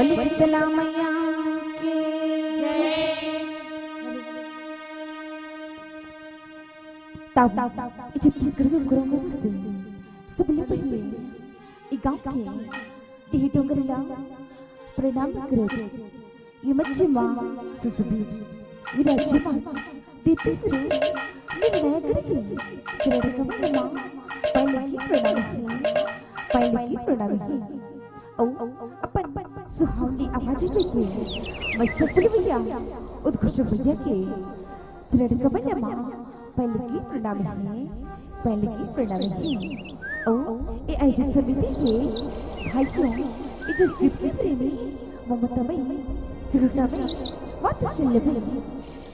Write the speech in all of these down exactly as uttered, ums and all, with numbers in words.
शीतला मैया की जय। तब ये छत्तीसगढ़ के गुरु से सबले पहले ये गांव के टीही डोंगर ला प्रणाम करो। ये मच्छी माँ सुसुदी, ये राजी माँ दीदी श्री, ये विनायक गढ़ की, ये लड़का माँ, पहले की प्रणाम है, पहले की प्रणाम है। अउ अपन सुहावनी आवाज में के मस्त फुलवैया उद्घोष भैया के लड़का बने माँ, पहले की प्रणाम है, पहले की प्रणाम है। अउ ये आयोजक समिति के भाइयों, ये जसवीर के प्रेमी, ममता मई, करुणा मई, वात्सल्य मई,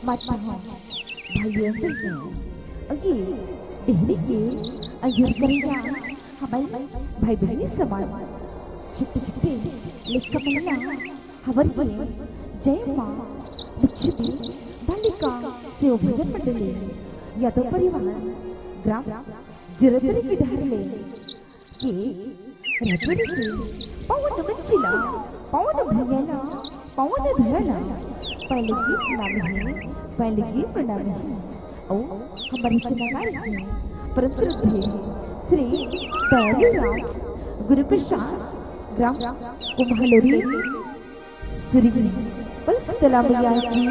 माता भाइयों बहनों, अगे देहरी के अंजोर करइया हमर भाई बहिनी समान, छोटे छोटे लइका मन ला हमर ये जय माँ लक्ष्मी बालिका सेवा भजन मंडली यादव परिवार ग्राम जरतरी के डहर ले के रतरी के पवन मंचिला, पवन भैया ला, पवन धरा ला, पहले की प्रणाम है, पहले की प्रणाम है। अउ हमर रचनाकार है परम श्रद्धेय श्री दयालु राज गुरु प्रसाद ग्राम कुम्हलोरी श्री। बोल शीतला मैया की,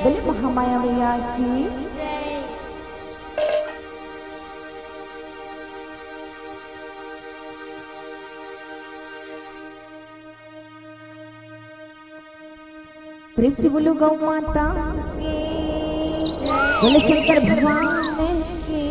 बोले महामाया मैया की। प्रेम से बोलो गौ माता की, बोले शंकर भगवान की।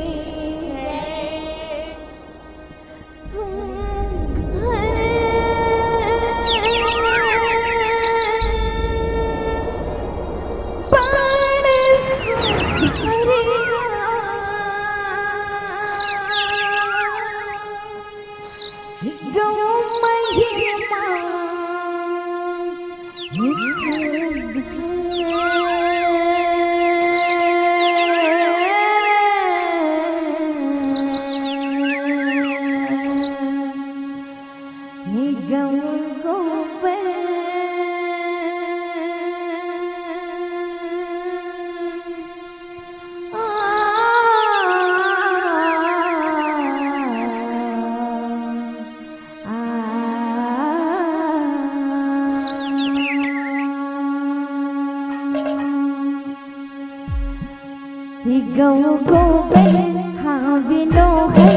गौ गोबर हावे नोहर,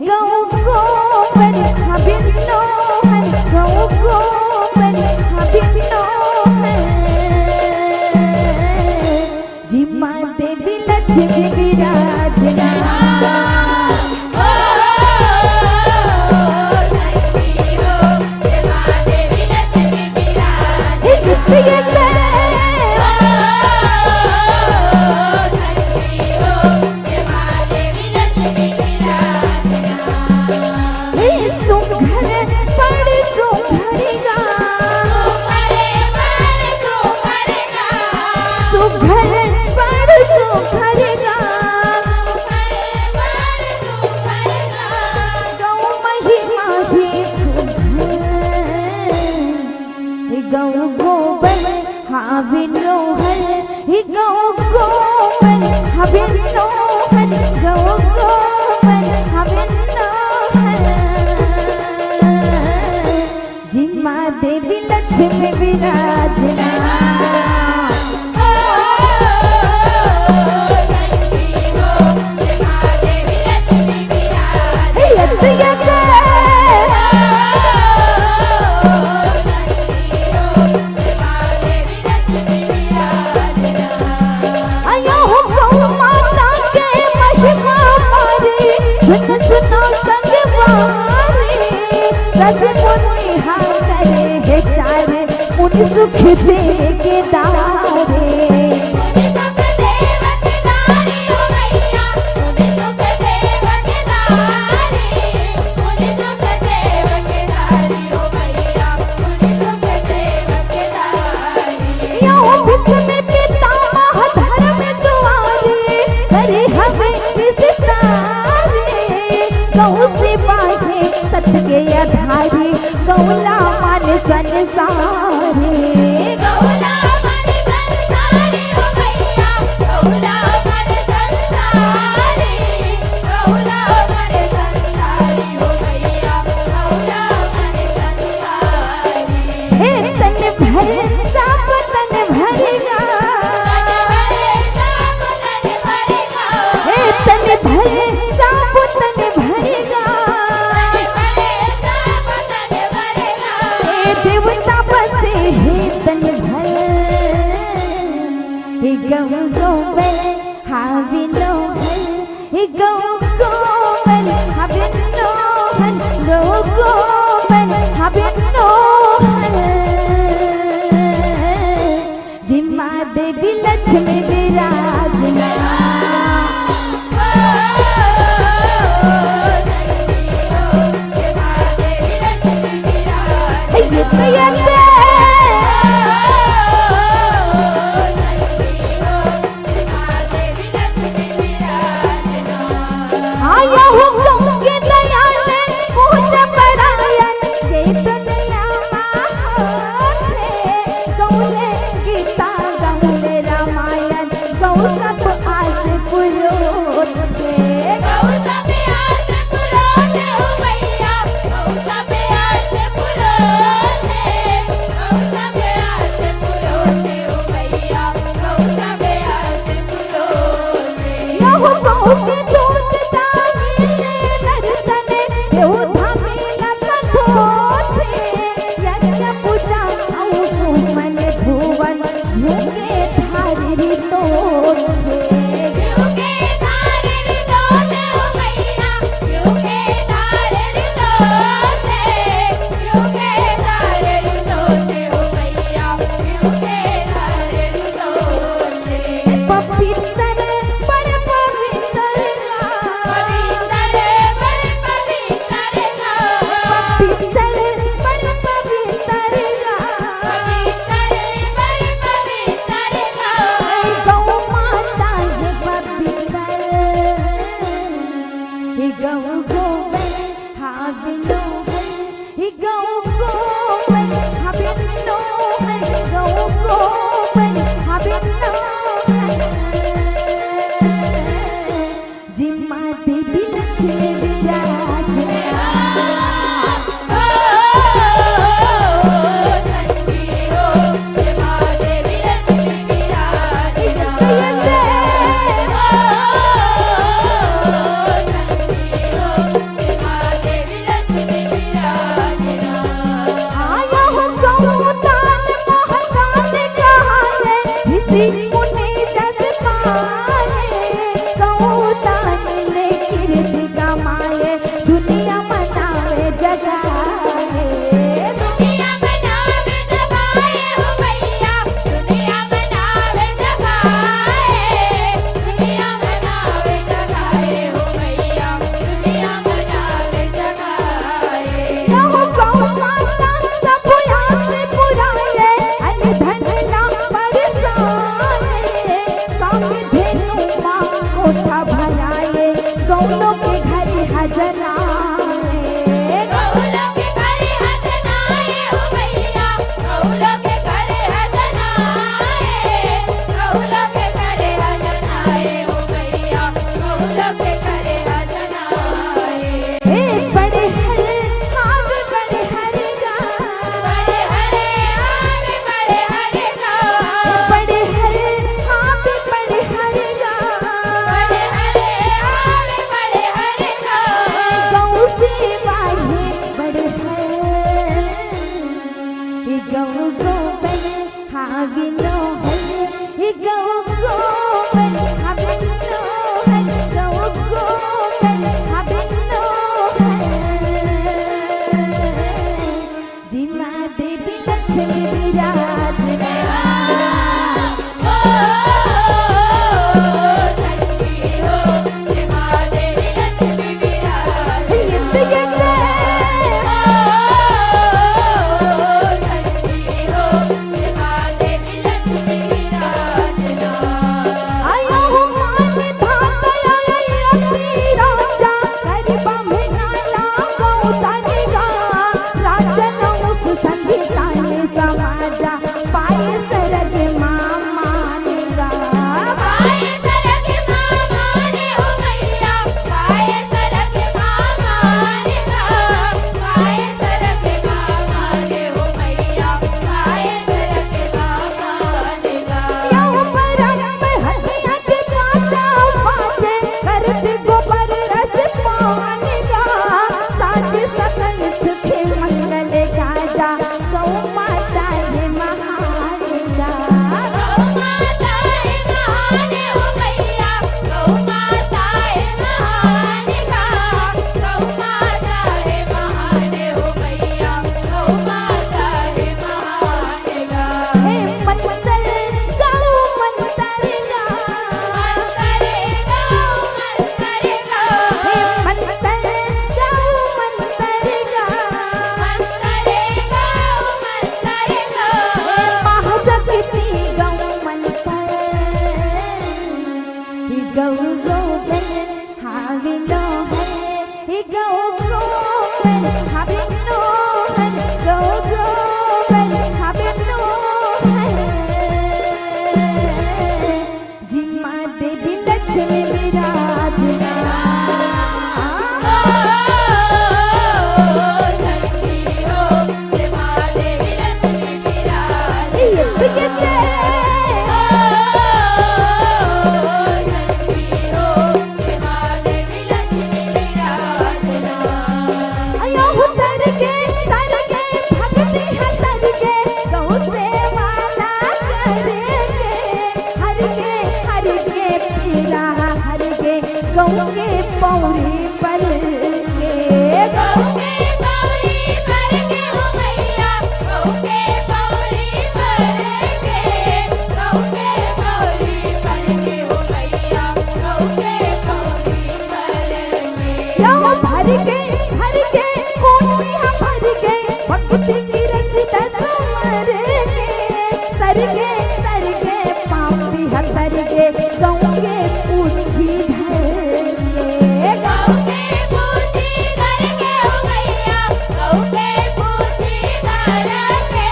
गौ गोबर हावे नोहर, गौ गोबर हावे नोहर। जिमा देवी लक्ष्मी विराजना। गौ गोबर हावे नोहर, गौ गोबर हावे नोहर, गौ गोबर हावे नोहर। जिमा देवी लक्ष्मी विराजना। संसारी। गौरा मन संसारी हो भैया, गौरा मन संसारी, गौरा मन संसारी हो भैया, गौरा मन संसारी। हे तन भर सांप तन भर गा, हे तन भर सांप तन भर गा, हे देवता बसे हे तन भर। हे गौ गोबर हाविनो हर, हे गौ गोबर हाविनो हर, गौ गोबर हाविनो हर। जिम्मा देवी लक्ष्मी विराजना। ये तो, ये तो। आया हुकुम के दया ले पूजा परायण के दुनिया मा होथे। गौले गीता गौले रामायण गौ सब आस पुरोथे। गौ सब आस पुरोथे हो भैया, गौ सब आस पुरोथे, गौ सब आस पुरोथे हो भैया, गौ सब आस पुरोथे। यहू गौ के दूध दानी नर तने, यहू धामी न कठोर थे। यज्ञ पूजा अउ होमन भुवन, यहू के धारी रितोर थे। यहू के धारी रितोर थे हो भैया, यहू के धारी रितोर थे, यहू के धारी रितोर थे हो भैया, यहू के धारी रितोर थे। पवित्र, बड़ पवित्र गा। पवित्र, बड़ पवित्र गा। पवित्र, बड़ पवित्र गा। पवित्र, बड़ पवित्र गा। गौ माता हे पवित्र, हे गौ गोबर हाविनो हर, हे गौ गोबर हाविनो हर, गौ गोबर हाविनो हर। जिम्मा देवी लक्ष्मी विराजना। गोवन हवे नोहर, गौ गोवन हवे नोहर। जिमा देवी लक्ष्मी विराजना। ये तो कहते हैं। अयो हो तर के, तर के, भक्ति है तर के, गौ सेवा ना कर के, हर के, हर के पीरा, हर के गौ के पौरी पर के। गौ के पौरी पर के हो मैया, गौ के पौरी पर के, गौ के पौरी पर के हो मैया, गौ के पौरी पर के। यो भर के, भर के, कोटिया भर के, भक्ति की रस दस मर के, तर के, तर के, पापी ह तर के, गौ के पूछी धर के। गौ के पूछी धर के हो मैया, गौ के पूछी धर के,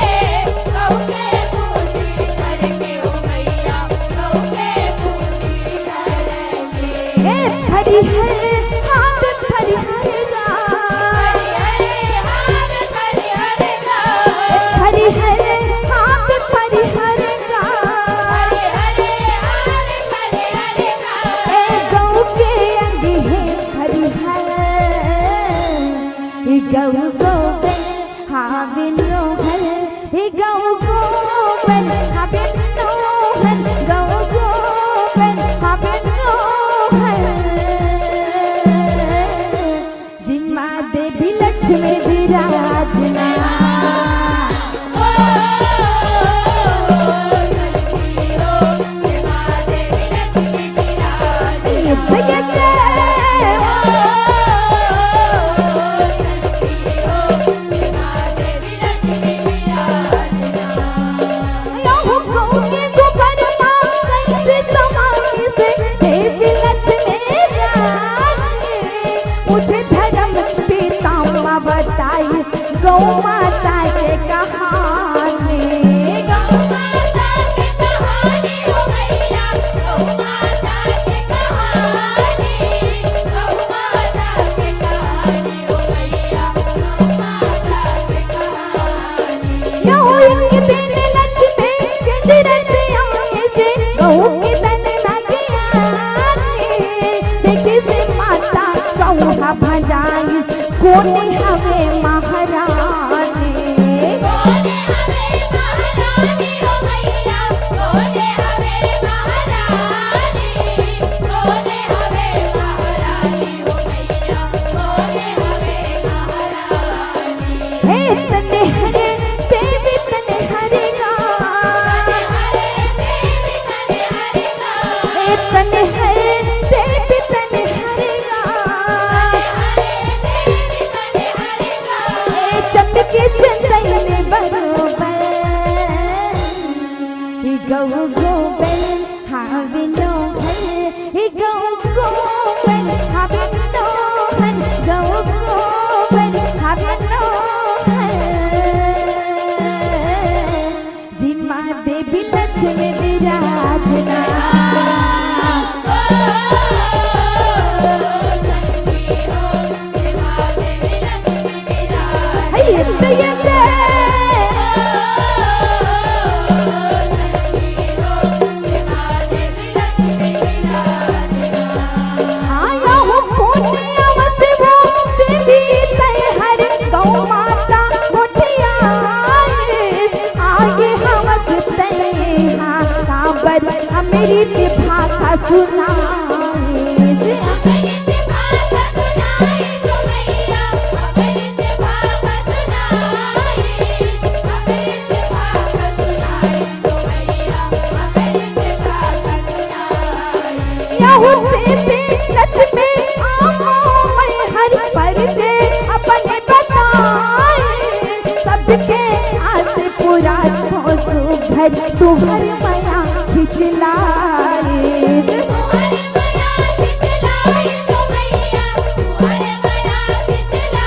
गौ के पूछी धर के हो मैया, गौ के पूछी धर के। ए फरिहर, हाँ बे फरिहर गा। फरिहर, हाँ बे फरिहर गा। ए गौ के अंग हे फरिहर, ए गौ गौ बे हावे नोहर, हे गौ गोवन हावे नोहर, गौ गोवन हावे नोहर। जिमा देवी लक्ष्मी विराजना। ये तो कहते हैं। मुझे धर्म पितामह बताई गौ माता के कहानी। गौ माता के कहानी हो मैया, गौ माता के कहानी, गौ माता के कहानी हो मैया, गौ माता के कहानी। यहो एक दिन लक्ष्मी के दरतिया से गौ के तन में गया। देखी से माता गौ हा भजाई, कोने हवे महारानी। कोने हवे महारानी हो मैया, कोने हवे महारानी, कोने हवे महारानी हो मैया, कोने हवे महारानी। हे तने हरे देवी तने हरे गा। हे तने हरे देवी तने हरे गा। हे चमके चंदन में बरोबर। हे गौ गोवन हावे नोहर, हे गौ गोवन हावे नोहर, गौ गोवन हावे नोहर। जिमा देवी लक्ष्मी विराजना। हे ये तो ये तो। आया हो कोटिया वस वो देवी तैहर गौ माता गोटिया। आगे हवस तैहा काबर अमृत भाखा सुनाए। यहू देवी लक्ष्मी आमो मैं हर परिचय अपने बताए। सबके आस पूरा तो सुभर तुहर मया खिचलाए। तुहर मया खिचलाए तो मैया, तुहर मया खिचलाए।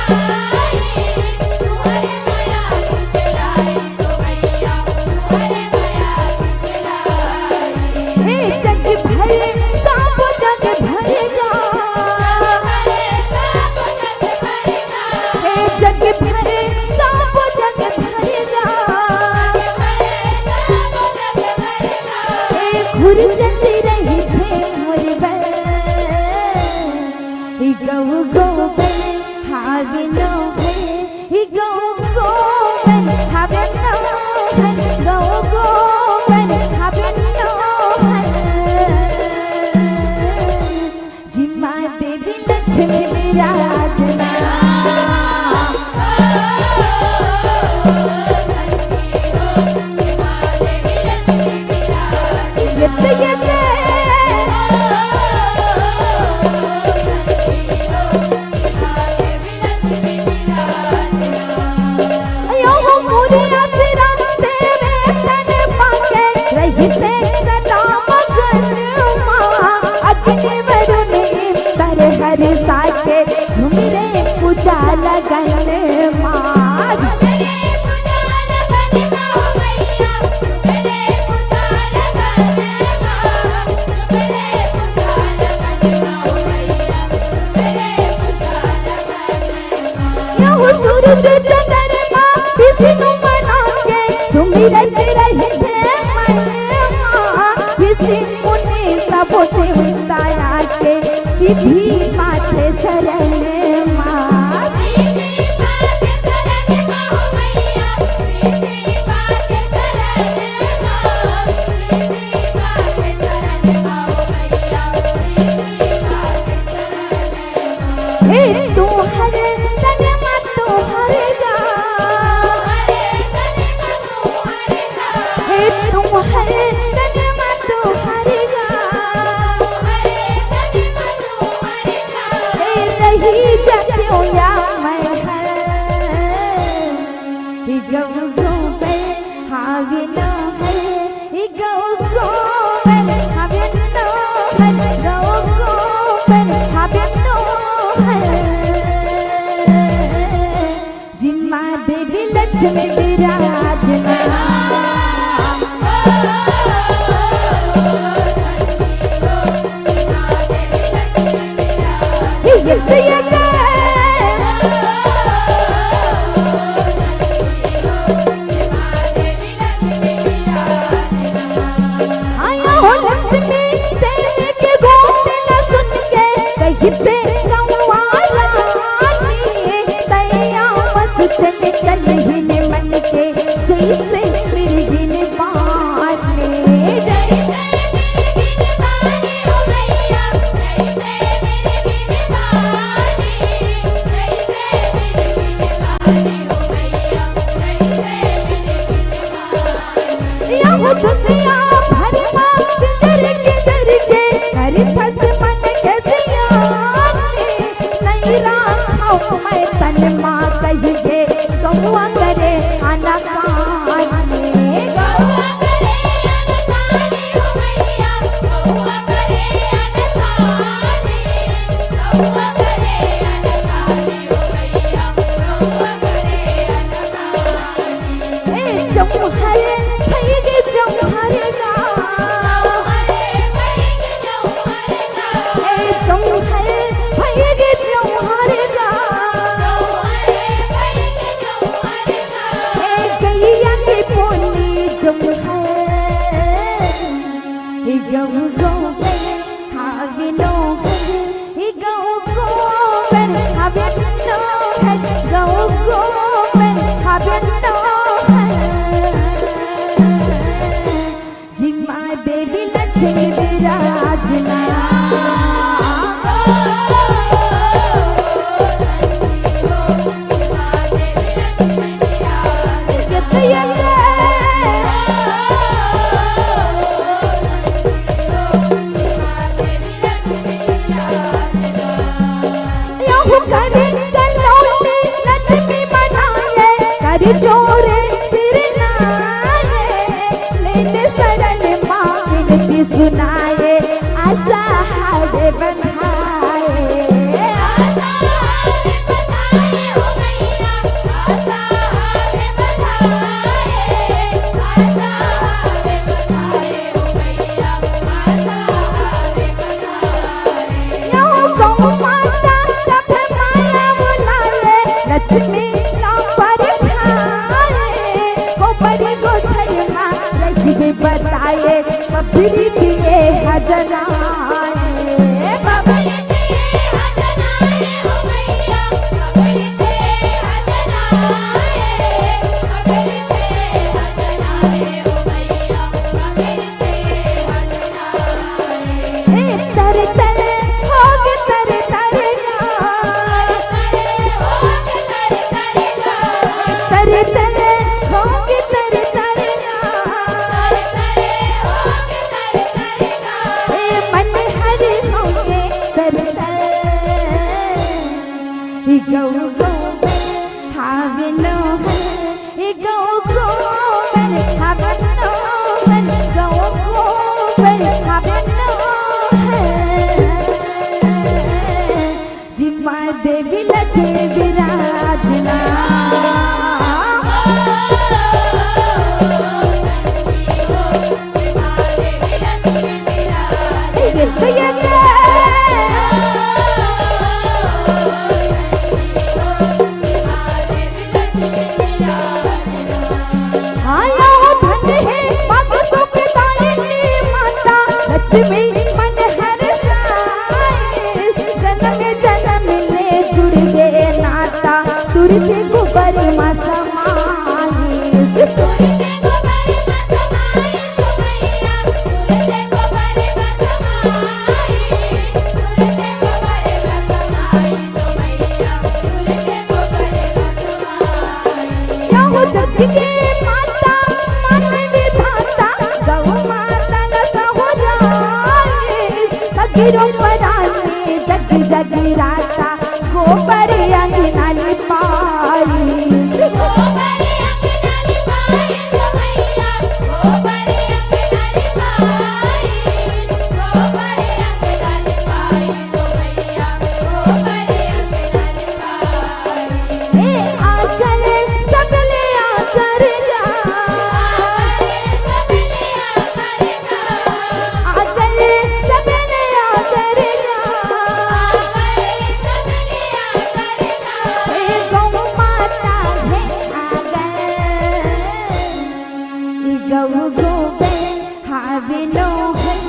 पूजा लगन मा। यहू सूरज चंद्रमा विष्णु मना के, सुमिरत रहिथे मन मा। ऋषि मुनि सब देवता आके, सिद्धि पाथे शरण मा। हे तोहर तन मा तोहर गा। हे तोहर तन मा तोहर गा। हे रही जातियो या मैं हर। हे गौ गौ गए हावे न है। हे गौ गौ गए हावे न है। गौ गौ गए हावे न है। जिमा देवी लक्ष्मी विराजना। ये तो ये तो। आया हो लक्ष्मी देवी के गोठ ला सुन के, कहिथे गौवा रानी, तैया मस्त चल चल ही ने मन के, जैसे मिर्गिन बाने। जैसे मिर्गिन बाने हो भैया, जैसे मिर्गिन बाने, जैसे मिर्गिन बाने हो भैया, जैसे मिर्गिन बाने। यहू दुनिया भर मा किंजर किंजर के, करथस मन के सियाने। नइ राखव मैं तन मा कहिके, गौवा करे आनाकानी। गौवा करे आनाकानी हो भैया, गौवा करे आनाकानी, गौवा करे आनाकानी हो भैया, गौवा करे आनाकानी। ए जौहर भइगे जौहर गा। ए जौहर भइगे जौहर गा। ए गैया के पोनी जौहर। ए गौ गौ गए हावे नो है, ए गौ गौ गए हावे नो है, गौ गौ गए हावे नो है। जिमा देवी लक्ष्मी विराजना। यहू करे कलौटी लक्ष्मी मनाए, कर जोरे सिर नाए, लेने शरण मा विनती सुनाए, आशा हारे बंधाए। यहू गौ माता सभे माया बुलाए, लक्ष्मी ला परखाए, गोबर गोछर मा रहिबे बताए, बबरी दिए हजनाए। बबरी दिए हजनाए हो भैया, बबरी दिए हजनाए, बबरी दिए हजनाए हो भैया, बबरी दिए हजनाए। ए तर तर होगे तर तर गा। तर तर होगे तर तर गा। ए मन ह विराजना। आयो धन हे माता सुखदायिनी माता, लक्ष्मी मन हरसाए। जन्म जन्म ले जुड़गे नाता, तुरते गोबर मा समाइस। यहो जग के माता, मन विधाता, गौ माता न सहुराए। सगरो परानी जग जगराता, गोबर अंगना लिपाइस। ए आकर सबले आकर जा। आकर सबले आकर जा। ए गौ माता हे आकर। ई गौ गोबर हावे नोहर,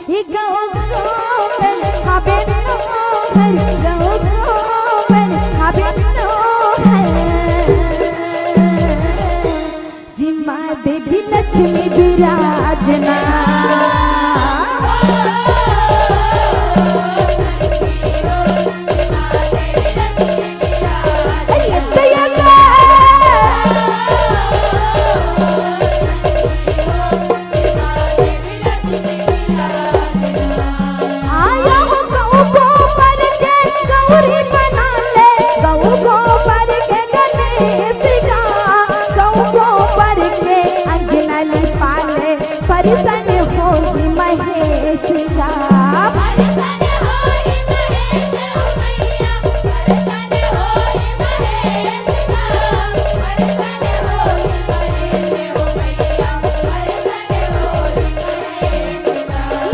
ई गौ गोबर हावे नोहर, गौ गोबर हावे नोहर। जिमा देवी लक्ष्मी विराजना। आया हो गौ गोबर के गौरी बना ले, गौ गोबर के गणेश गा, गौ गोबर के अंगना लिपा ले, परसन होही महेश गा।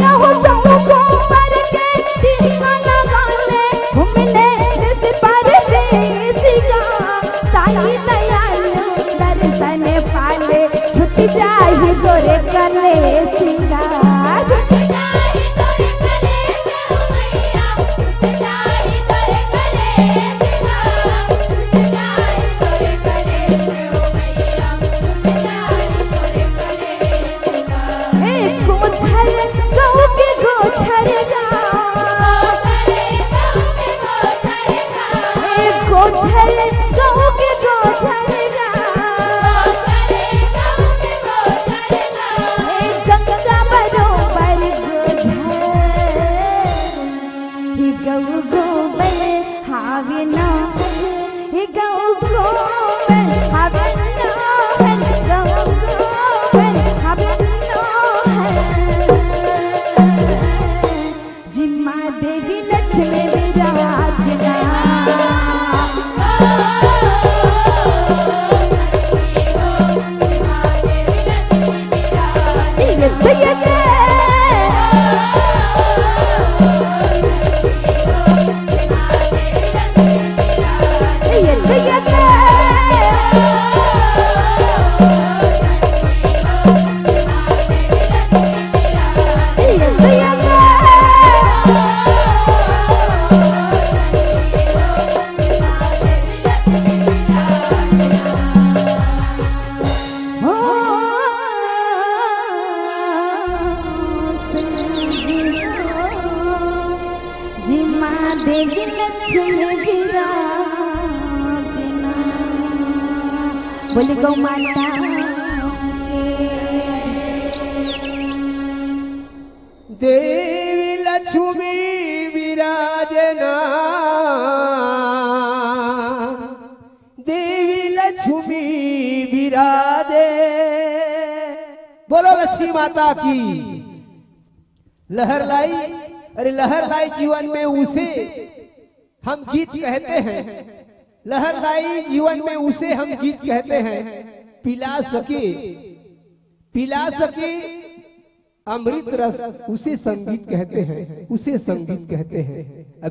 यहू गौ गोबर के टीका लगा ले, घूम ले देश परदेसिया। साईं दयालु दर्शन पा ले, छूट जाही तोरे कलेसिया। हे गोझर गौ के गोझर गा। हे गोझर गौ के गोझर गा। हे गंगा बरोबर गोझर। हे गौ गोबर हावे ना। हे गौ गोबर हावे नोहर, गौ गोबर हावे नोहर। जिमा देवी लक्ष्मी विराजना। जिमा देवी लक्ष्मी विराजना। बोली गौ माता के। देवी लक्ष्मी विराजना। देवी लक्ष्मी विराजे। बोलो लक्ष्मी माता की। लहर लाई, अरे लहर लाई जीवन में उसे हम गीत कहते हैं। लहर लाई जीवन में, उसे हम गीत कहते हैं। पिला सके, पिला सके अमृत रस, उसे संगीत कहते हैं, उसे संगीत कहते हैं।